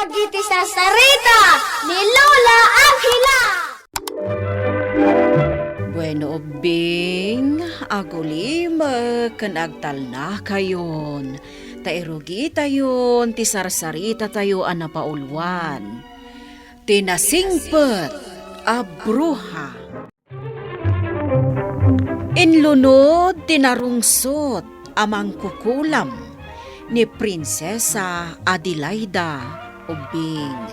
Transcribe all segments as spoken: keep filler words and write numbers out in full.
Dagiti sarsarita ni Lola Angela. Bueno, ubbing, agulimek ken agtalnakayon, ta irugitayon ti sarsarita tayo a napauluan, ti nasingpet a bruha. Inlunod ti narungsot a mangkukulam ni Prinsesa Adelaida ubbing.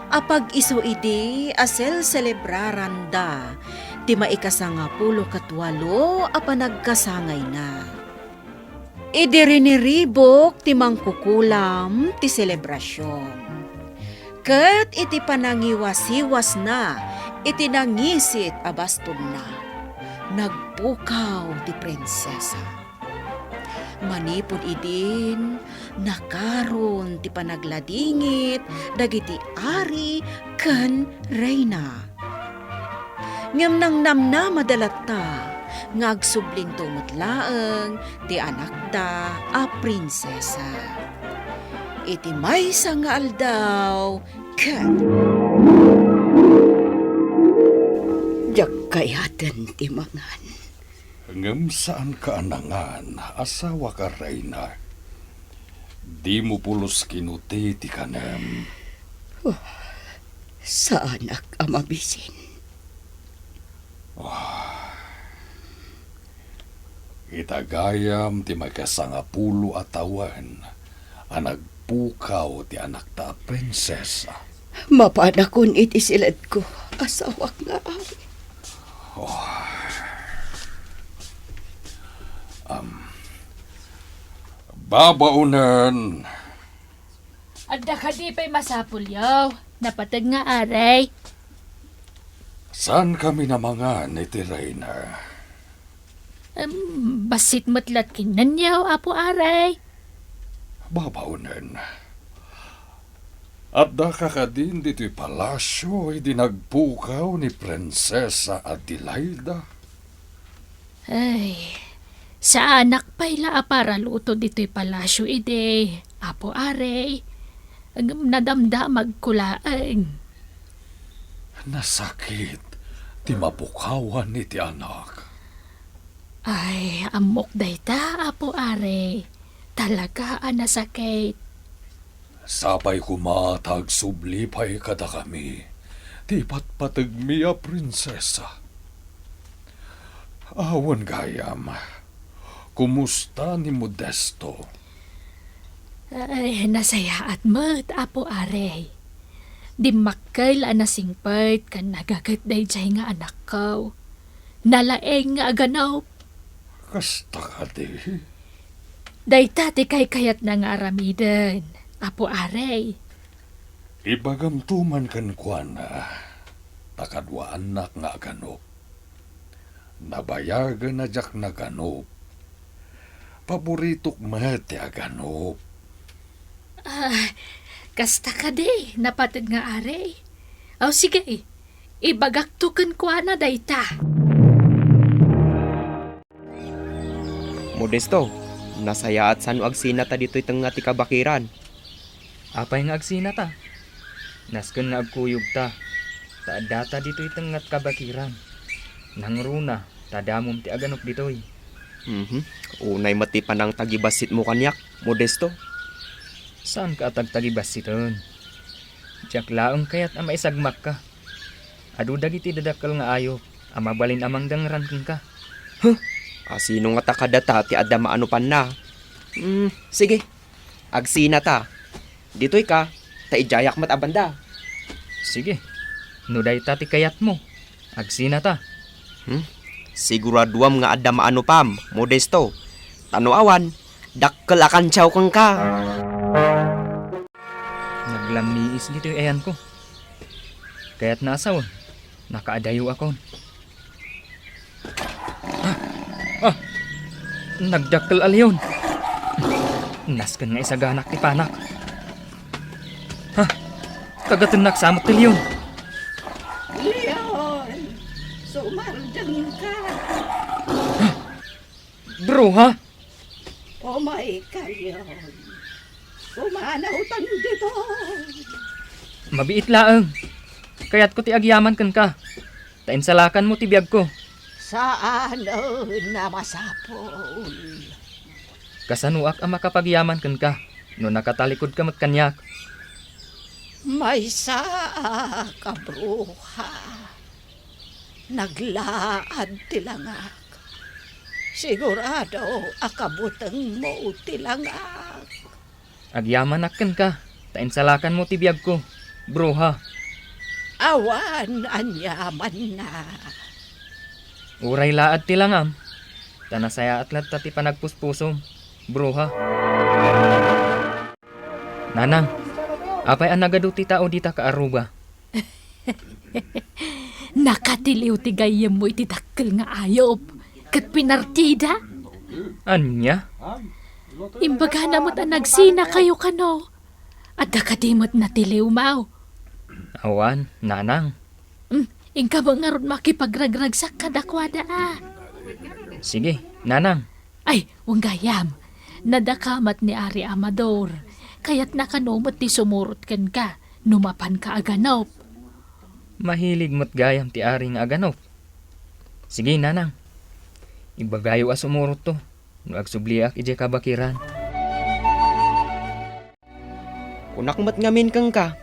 Apag-isu idi a selselebraranda ti maikasangapulo ket walo a panagkasangayna. Idi riniribuk ti mangkukulam ti selebrasion, ket iti panangiwasiwasna iti nangisit a bastonna, nagpukaw ti prinsesa. Manipud idin, nakaron ti panagladingit dagiti ari ken reyna. Ngem nangnamnamada latta nga agsublinto met laeng ti anakda a prinsesa. Iti maysa nga aldaw, ket diak kayaten ti mangan. Ngem saanka a nangan, asawak a reyna. Dimo pulos kinuti ti kanem. Oh, saanak a mabisin. Ah. Ita gayam ti maikasangapulo a tawen a nagpukaw ti anakta a prinsesa. Mapanakon iti siledko, asawak nga ari. Oh. Am, babaonen. Adda kadi pay masapulyo, napateg nga ari? Saankami a mangan iti reyna? Em, bassit met la't kinenyo, Apo Ari. Babaonen. Addaka kadin ditoy palasio idi nagpukaw ni Prinsesa Adelaida? Ay, saanak pay la a paraluto ditoy palasio idi, Apo Ari. Ngem nadamdamagko laeng. Nasakit ti mapukawan iti anak. Ay, ammok dayta, Apo Ari. Talaga a nasakit. Sapay koma ta agsubli pay kadakami ti ipatpategmi a prinsesa. Awan gayam, kumusta ni Modesto? Ay, nasayaat met, Apo Ari. Dimmakkel a nasingpet ken nagaget daydiay nga anakko. Nalaing nga aganop. Kasta kadi? Dayta ti kaykayatna nga aramiden, Apo Ari. Ibagamto man kenkuana, ta kaduaannak nga aganop. Nabayagen a diak naganop. Paboritok met ti aganop. Ah, kasta kadi, napateg nga Ari? Aw, sige, ibagakto kenkuana dayta. Modesto, nasayaat sano agsinata ditoy tengnga ti kabakiran. Apay nga agsinata? Nasken nga agkuyogta, ta addata ditoy tengnga ti kabakiran. Nangruna, ta damom ti aganop ditoy. Mhm. Unay met ti panangtagibassitmo kaniak, Modesto. Saanka a tagtagibassiten. Diak laeng kayat a maisagmakka. Adu dagiti dadakkel nga ayup a mabalin a mangdangran kenka. Huh? A sino ngata kadata ti adda maanopanna? Hmm, sige. Agsinata. Ditoyka, ta idiayak met a banda. Sige. No dayta ti kayatmo, agsinata. Hmm? Siguraduam nga adda maanopam, Modesto. Ta no awan, dakkel a kantiaw kenka. Naglammiis ditoy ayanko. Kayatna a sawen, nakaadayo akon. Ah! Ah! Nagdakkel a leon. Nasken nga isaganak ti panak. Ha? Kagatennak sa met ti leon. Leon! Sumardengka! Bruha! Umayka, Leon. Pumanawtan ditoy. Mabiit laeng. Kayatko ti agyaman kenka, ta insalakanmo ti biagko. Saanen a masapul. Kasanoak a makapagyaman kenka no nakatalikod ka met kaniak? Maysa a kabruha. Naglaad ti langak. Sigurado a kabutengmo ti langak. Agyamanak kenka, ta insalakanmo ti biagko, bruha. Awan aniamanna. Uray laad ti langam, ta nasayaat latta ti panagpuspusom, bruha. Nanang, apay a nagadu ti tao dita kaaruba? Nakatiliw ti gayyemmo iti dakkel nga ayup, ket pinartida. Ania? Imbagana met a nagsinakayo kano. Adda kadi met natiliwmo? Awan, nanang. Mm, inka met ngarud makipagragragsak kadakuada a. Sige, nanang. Ay, wen gayam. Nadakamat ni Ari Amador. Kayatna kano met ti sumurot kenka no mapanka aganup. Mahilig met gayam ti Ari nga aganup. Sige, nanang. Ibagayo a sumurotto no agsubliak idiay kabakiran. Kunak met ngamin kenka,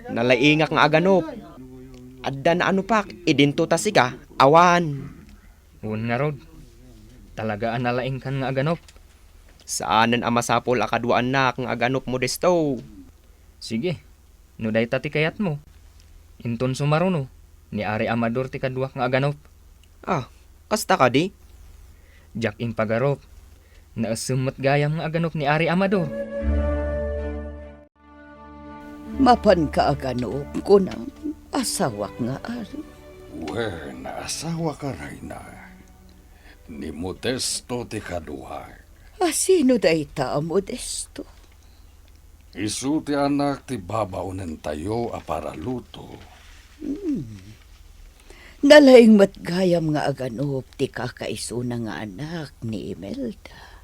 nalaingak nga aganup. Adda naanupak idinto ta sika, awan. Wen ngarud, talaga a nalaingkan nga aganup. Saanen a masapul a kaduaannak nga aganup, Modesto. Sige, no dayta ti kayatmo, inton sumaruno, ni Ari Amador ti kaduak nga aganup. Ah, kasta kadi? Diak impagarup. Naessem met gayam nga aganup ni Ari Amador. Mapanka aganup, kunam, asawak nga ari. Wen, asawak a reyna. Ni Modesto ti kaduak. A sino dayta a Modesto? Isu ti anak ti babaonentayo a paraluto. Hmm. Nalaing met gayam nga aganup ti kakaisuna nga anak ni Imelda.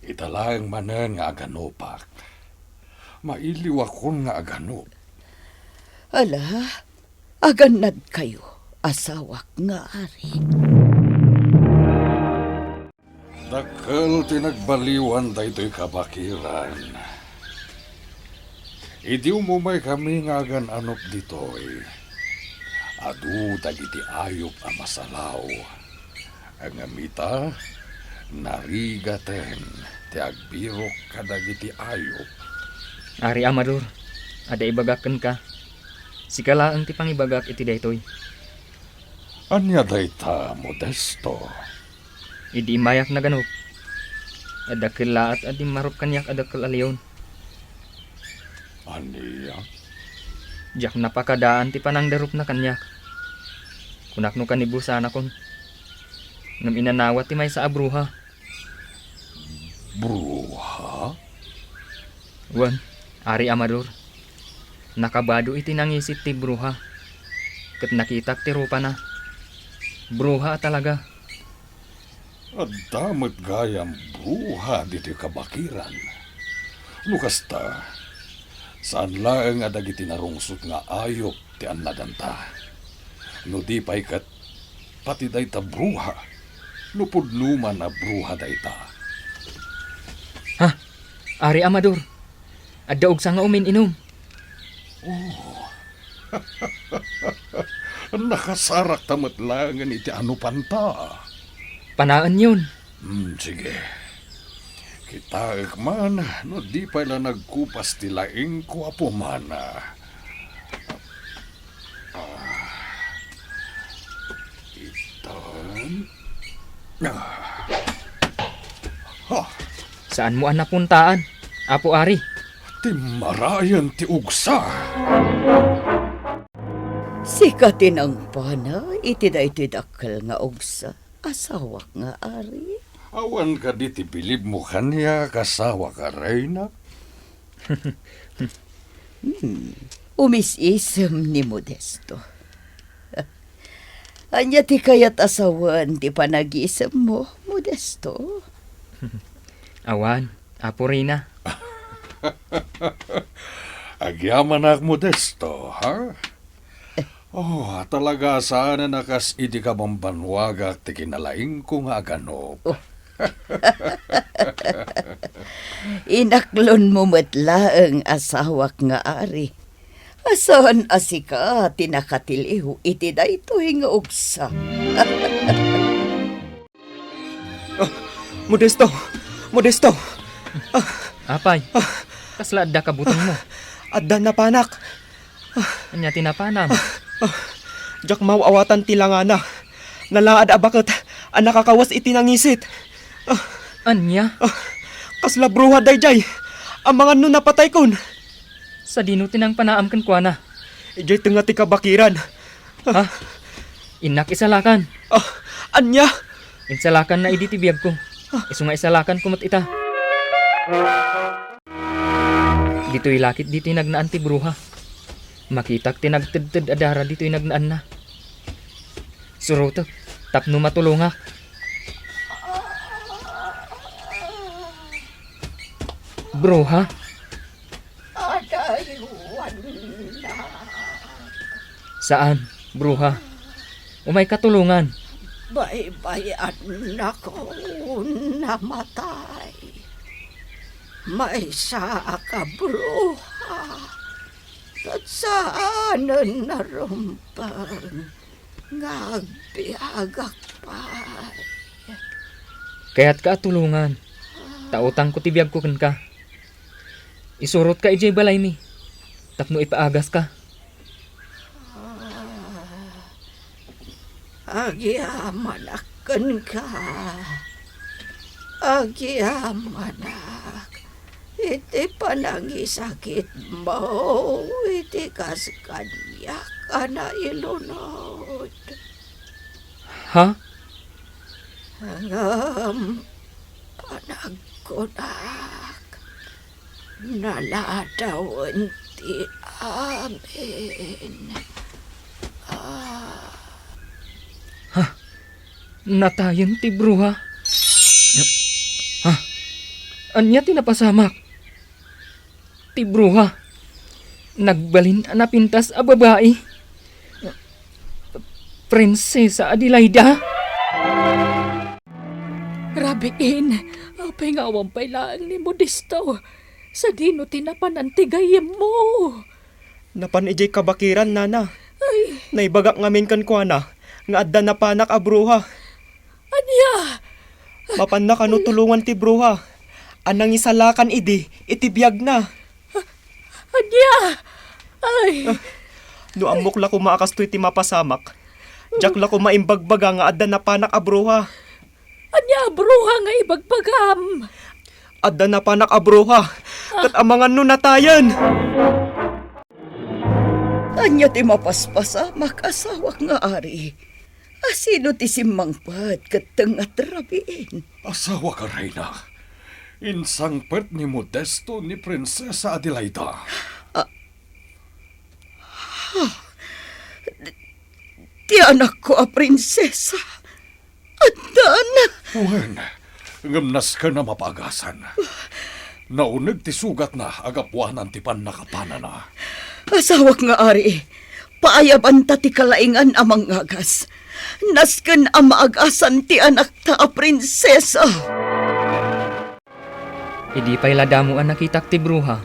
Ita laeng manen nga aganupak. Mailiwakon nga aganup. Ala, agannadkayo, asawak nga ari. Dakkel ti nagbaliwan daytoy kabakiran. Idi umumaykami nga agan-anup ditoy, adu dagiti ayup a masalaw. Ngem ita, narigaten ti agbirok kadagiti ayup. Ari Amador, adda ibagak kenka. Sika laeng ti pangibagak iti daytoy. Ania dayta, Modesto? Idi immayak naganup, adda kellaat a dimmarup kaniak a dakkel a leon. Ania? Diak napakadaan ti panangdarupna kaniak. Kunak no kanibusanakon. Ngem inanawat ti maysa a bruha. Bruha? Wen, Ari Amador. Nakabado iti nangisit ti bruha. Ket nakitak ti rupana. Bruha a talaga. Adda met gayam bruha ditoy kabakiran. No kasta, saan laeng a dagiti narungsot nga ayup ti annadanta. No di pay ket, pati dayta bruha, no pudno man a bruha dayta. Ha? Ari Amador, adda ugsa nga umin-inum. Oh. Nakasarakta met laengen iti anupanta. Panaenyon. Hmm, sige. Kitaek man no di pay la nagkupas ti laingko a pumana. Ah. Itan. Ah. Ha. Saanmo a napuntaan, Apo Ari? Timmarayen ti ugsa. Sika ti nangpana iti daytoy dakkel nga ugsa, asawak nga ari? Awan kadi ti bilibmo kaniak, asawak a reyna? Hmm. Umis-isem ni Modesto. Ania ti kayat a sawen ti panagisemmo, Modesto? Awan, Apo Reyna. Agyamanak, Modesto, ha? Oh, talaga saan a kas idi kabambanwagak ti kinalaingko nga aganup. Oh. Inaklonmo met laeng, asawak nga ari. A saan a sika ti nakatiliw iti daytoy nga uksa. Ah, Modesto! Modesto! Ah, Apay, ah, kasla adda kabutengmo? Adda napanak. Ania ti napanam? Ah, diak maaw-awatan ti langana. Nalaad a baket a nakakawas iti nangisit. Ah, Ania? Ah, kasla bruha daydiay. Amangan no napataykon. Sadino ti nangpanaam kenkuana? Idiay tengnga ti kabakiran. Ha? Innak isalakan. Ah, ania? Insalakanna idi ti biagko. Isu nga isalakanko met ita. Ditoy lakit ditoy nagnaan ti bruha. Makitak ti nagtedted a dara ditoy nagnaanna. Surotek tapno matulongak. Bruha? Adaywannak. Saan, bruha. Umayka tulongan. Baybay-annakon a matay. Maysaak a bruha. Ket saanen a rumbeng nga agbiagak pay. Kayatka a tulongan, ta utangko ti biagko kenka. Isurotka idiay balaymi tapno ipaagaska. Ah, agyamanak kenka. Agyamanak iti panangisakitmo iti kas kaniak a nailunod. Ha? Ngem panagkunak, naladawen ti amin. Ah. Ha? Natayen ti bruha? Ha? Ania ti napasamak? Ti bruha. Nagbalin a napintas a babai. Prinsesa Adelaida? Rabiin, apay nga awan pay laeng ni Modesto? Sadino ti napanan ti gayyemmo? Napan idiay kabakiran, nana. Ay. Naibagak ngamin kenkuana nga adda napanak a bruha. Ania? Mapanna kano tulongan ti bruha a nangisalakan idi iti biagna. Ania? Ay. Ah, no ammok la koma a kastoy ti mapasamak, diak la koma imbagbaga nga adda napanak a bruha. Ania a bruha nga ibagbagam? Adda napanak a bruha, ket amangan no natayen. Ania ti mapaspasamak, asawak nga ari? A sino ti simmangpet ket tengnga ti rabiin? Asawak a reyna, insangpet ni Modesto ni Prinsesa Adelaida. Ah. Ha? Ti anakko a prinsesa? Addan! Wen, ngem nasken a mapaagasan. Nauneg ti sugatna a gapuanan ti pannakapanana. Asawak nga ari, paayabanta ti kalaingan a mangngagas. Nasken a maagasan ti anakta a prinsesa. Idi pay la damo a nakitak ti bruha,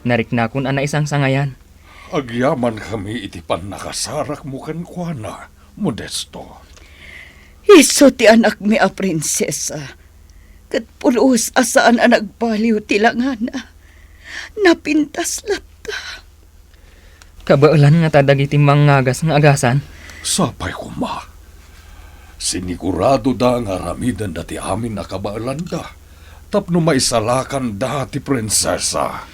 nariknakon a naisangsangayan. Agyamankami iti pannakasarakmo kenkuana, Modesto. Isu ti anakmi a prinsesa, ket pulos a saan a nagbaliw ti langana. Napintas latta. Kabaelan ngata dagiti mangngagas nga agasan? Sapay koma. Siniguradoda nga aramidenda ti amin a kabaelanda tapno maisalakanda ti prinsesa.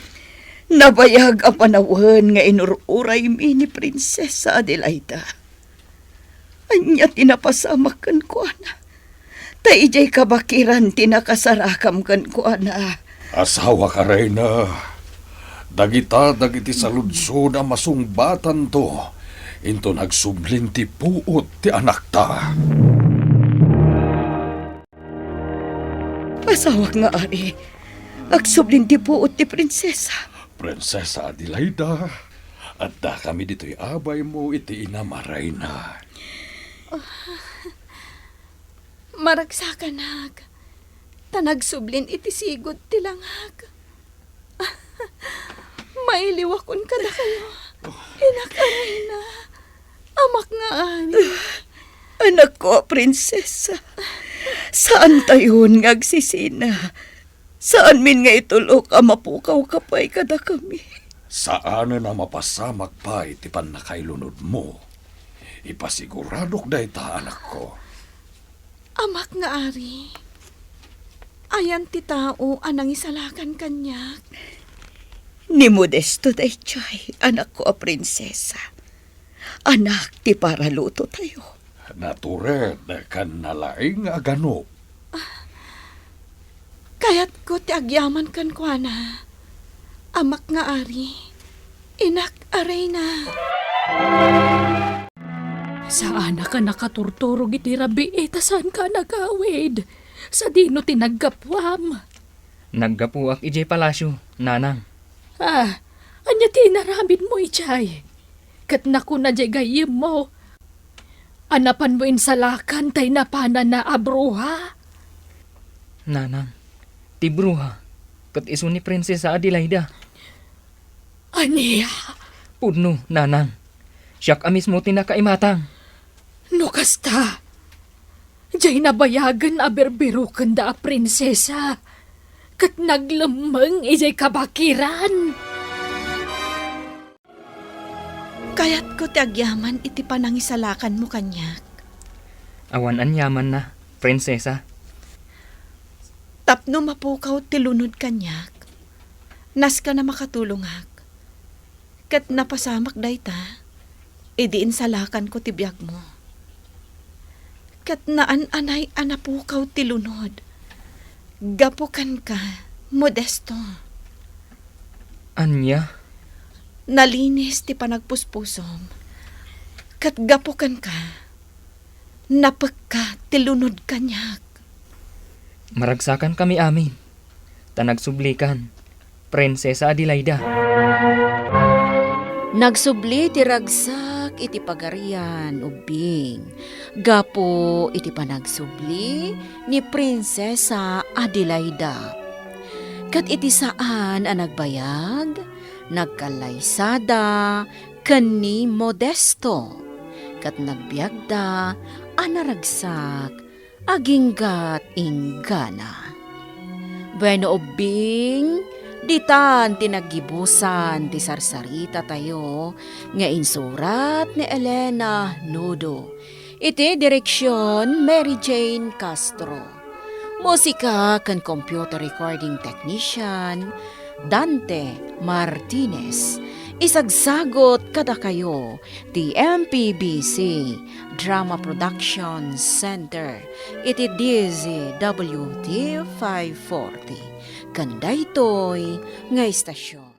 Nabayag a panawen nga inur-uraymi ni Prinsesa Adelaida. Ania ti napasamak kenkuana? Ta idiay kabakiran ti nakasarakam kenkuana. Asawak a reyna, dagita dagiti saludsod a masungbatanto inton agsublin ti puot ti anakta. Asawak nga ari, Agsublin ti puot ti prinsesa. Prinsesa Adelaida, addakami ditoy abaymo iti inam a reyna. Maragsakanak, ta nagsublin iti sigud ti langak. Mailiwakon kadakayo, inak a reyna, amak nga ari. Anakko a prinsesa, saantayon nga agsisina. Saanmin nga itulok a mapukawka pay kadakami. Saanen a mapasamak pay ti pannakailunodmo. Ipasiguradok dayta, anakko. Amak nga ari, ayan ti tao a nangisalakan kaniak? Ni Modesto daytoy, anakko a prinsesa. Anak ti paralutotayo. Natured ken nalaing a ganop. Kayatko ti agyaman kenkuana, amak nga ari, inak a reyna. Saanak a nakaturturog iti rabii ta saanka a nagawid. Sadino ti naggapuam? Naggapuak idiay palasio, nanang. Ah, ania ti inaramidmo idiay? Ket nakuna diay gayyemmo, a napanmo insalakan tay napanana a bruha? Nanang, ti bruha, ket isu ni Prinsesa Adelaida. Ania? Pudno, nanang. Siak a mismo ti nakaimatang. No kasta, diay nabayagen a birbirokenda a prinsesa, ket naglemmeng idiay kabakiran. Kayatko ti agyaman iti panangisalakanmo kaniak. Awan aniamanna, prinsesa. Tapno mapukaw ti lunod kaniak, nasken a makatulongak. Ket napasamak dayta, idi insalakanko ti biagmo. Ket naan-anay a napukaw ti lunod. Gapu kenka, Modesto. Ania? Nalinis ti panagpuspusom. Ket gapu kenka, napekka ti lunod kaniak. Maragsakankami amin, ta nagsublikan, Prinsesa Adelaida. Nagsubli ti ragsak iti pagarian ubbing gapu iti panagsubli ni Prinsesa Adelaida. Ket iti saan a nagbayag, nagkallaysada ken ni Modesto, ket nagbiagda a naragsak aginggat inggana. Bueno, ubbing, ditan ti naggibusan ti sarsaritatayo nga insurat ni Elena Nudo. Iti direksion, Mary Jane Castro. Musika ken computer recording technician, Dante Martinez. Isagsagot kadakayo ti M P B C Drama Production Center iti D Z W T five forty ken daytoy nga istasyon.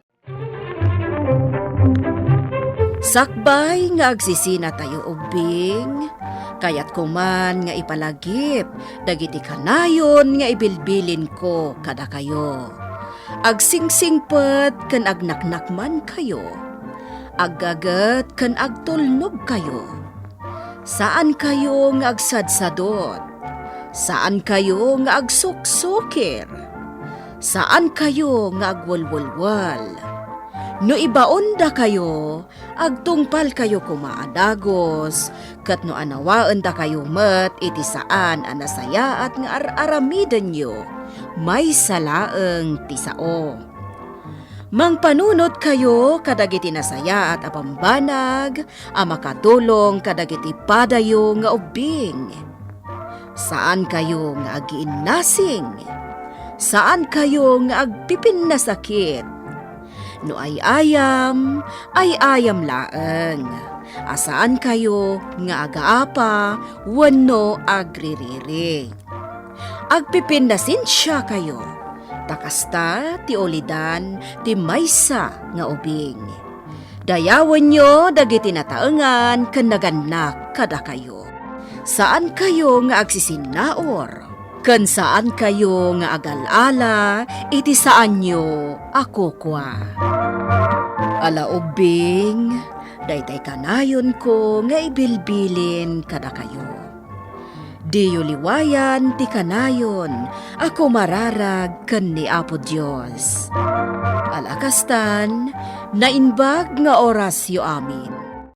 Sakbay nga agsisinatayo ubbing, kayatko man nga ipalagip dagiti kanayon nga ibilbilinko kadakayo. Agsingsingpet ken agnaknakmankayo. Aggaget ken agtulnogkayo. Saankayo nga agsadsadot. Saankayo nga agsuksukir. Saankayo nga agwelwelwel. No ibaondakayo, agtungpalkayo koma a dagus, ket no anawaendakayo met iti saan a nasayaat nga ar-aramidenyo, maysa laeng ti sao. Mangpanunotkayo kadagiti nasayaat a bambanag a makatulong kadagiti padayo nga ubbing. Saankayo nga agiinnasing. Saankayo nga agpipinnasakit. No ay-ayam, ay-ayam laeng. A saankayo nga agaapa wenno agririri. Agpipinnasensiakayo, ta kasta ti ulidan ti maysa nga ubing. Dayawenyo dagiti nataengan ken nagannak kadakayo. Saankayo nga agsisinnaur. ken saankayo nga agal-ala iti saanyo a kukua. Ala ubbing, daytay kanayonko nga ibilbilin kadakayo. Diyo liwayan ti kanayon a kumararag ken ni Apo Dios. Ala kastan, naimbag nga orasyo amin.